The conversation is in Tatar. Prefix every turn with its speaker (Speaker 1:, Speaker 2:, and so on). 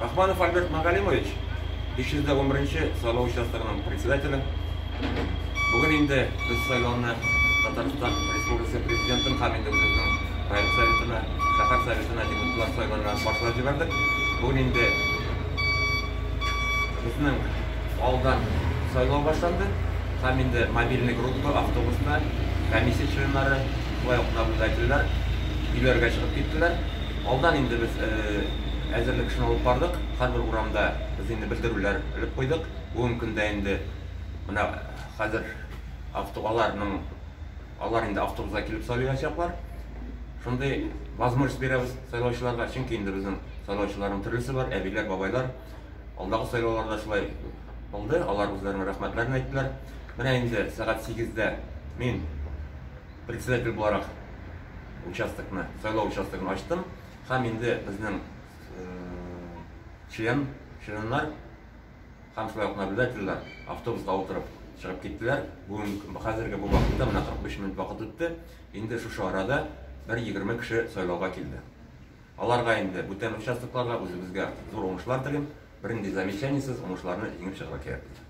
Speaker 1: Рахманов Альберт Магалимович, 511 нче сайлау участогының председателе. Бүген инде без сайлауны Татарстан Республикасы Президентын һәм инде үзебезнең район советына, шәһәр советына депутатлар сайлауны башлап җибәрдек. Бүген инде безнең алдан сайлау башланды һәм инде мобильный группа автобуста комиссия членнары, шулай ук наблюдательләр өйләргә чыгып киттеләр. Алдан инде без әзерлек эшен алып бардык. Һәрбер урамда без инде белдерүләр элеп куйдык. Бүгенге көндә инде менә хәзер авто аларның алар инде автобуска килеп сайлаячаклар. Шундый возможность бирәбез сайлаучыларга, чөнки инде безнең сайлаучыларның төрлесе бар, әбиләр, бабайлар. Алдагы сайлауларда шулай булды, алар үзләренең рәхмәтләрен әйттеләр. Менә инде сәгать 8-дә мин Председатель буларак участокны, сайлау участогын ачтым. Һәм инде безнең член, членнар һәм шулай ук наблюдательләр автобуска утырып чыгып киттеләр. Бүген хәзерге бу вакытта менә 45 минут вакыт үтте. Инде шушы арада бер 20 кеше сайлауга килде. Аларга инде бүтән участокларга үзебезгә зур уңышлар телим. Бернинди замечаниесез уңышларны җиңеп чыгарга кирәк.